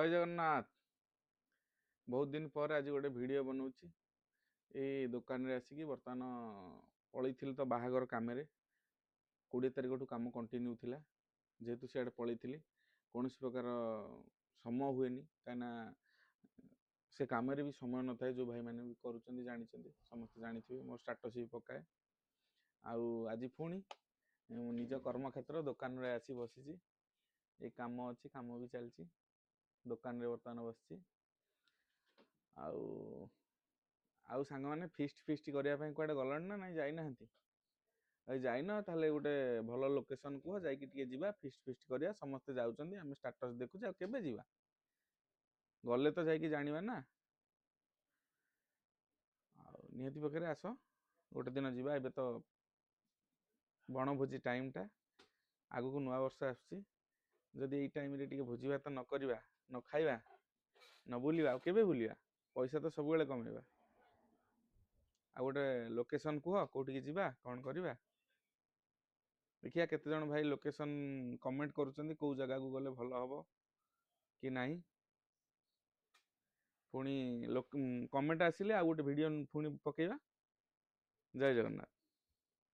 ଜୟ ଜଗନ୍ନାଥ। ବହୁତ ଦିନ ପରେ ଆଜି ଗୋଟେ ଭିଡ଼ିଓ ବନଉଛି ଏଇ ଦୋକାନରେ ଆସିକି। ବର୍ତ୍ତମାନ ପଳେଇଥିଲି ତ ବାହାଘର କାମରେ। 20 ତାରିଖଠୁ କାମ କଣ୍ଟିନ୍ୟୁ ଥିଲା। ଯେହେତୁ ସିଆଡ଼େ ପଳେଇଥିଲି, କୌଣସି ପ୍ରକାର ସମୟ ହୁଏନି, କାହିଁକିନା ସେ କାମରେ ବି ସମୟ ନଥାଏ। ଯେଉଁ ଭାଇମାନେ ବି କରୁଛନ୍ତି ଜାଣିଛନ୍ତି, ସମସ୍ତେ ଜାଣିଥିବେ, ମୋ ଷ୍ଟାଟସ୍ ବି ପକାଏ। ଆଉ ଆଜି ପୁଣି ମୁଁ ନିଜ କର୍ମକ୍ଷେତ୍ର ଦୋକାନରେ ଆସି ବସିଛି। ଏ କାମ ଅଛି, କାମ ବି ଚାଲିଛି, ଦୋକାନରେ ବର୍ତ୍ତମାନ ବସିଛି। ଆଉ ଆଉ ସାଙ୍ଗମାନେ, ଫିଷ୍ଟ ଫିଷ୍ଟ କରିବା ପାଇଁ କୁଆଡ଼େ ଗଲଣି ନା ନାଇଁ ଯାଇନାହାନ୍ତି? ଆଉ ଯାଇନ, ତାହେଲେ ଗୋଟେ ଭଲ ଲୋକେସନ୍ କୁହ, ଯାଇକି ଟିକେ ଯିବା, ଫିଷ୍ଟ ଫିଷ୍ଟ କରିବା। ସମସ୍ତେ ଯାଉଛନ୍ତି, ଆମେ ଷ୍ଟାଟସ୍ ଦେଖୁଛେ। ଆଉ କେବେ ଯିବା? ଗଲେ ତ ଯାଇକି ଜାଣିବା ନା। ଆଉ ନିହାତି ପକ୍ଷରେ ଆସ, ଗୋଟେ ଦିନ ଯିବା। ଏବେ ତ ବଣଭୋଜି ଟାଇମ୍ଟା, ଆଗକୁ ନୂଆ ବର୍ଷ ଆସୁଛି। ଯଦି ଏଇ ଟାଇମ୍ରେ ଟିକେ ଭୋଜି ଭାତ ନ କରିବା, ନ ଖାଇବା, ନ ବୁଲିବା, ଆଉ କେବେ ବୁଲିବା? ପଇସା ତ ସବୁବେଳେ କମେଇବା। ଆଉ ଗୋଟେ ଲୋକେସନ୍ କୁହ, କୋଉଠିକି ଯିବା, କ'ଣ କରିବା? ଦେଖିବା କେତେ ଜଣ ଭାଇ ଲୋକେସନ୍ କମେଣ୍ଟ କରୁଛନ୍ତି, କୋଉ ଜାଗାକୁ ଗଲେ ଭଲ ହବ କି ନାହିଁ। ପୁଣି କମେଣ୍ଟ ଆସିଲେ ଆଉ ଗୋଟେ ଭିଡ଼ିଓ ପୁଣି ପକେଇବା। ଜୟ ଜଗନ୍ନାଥ।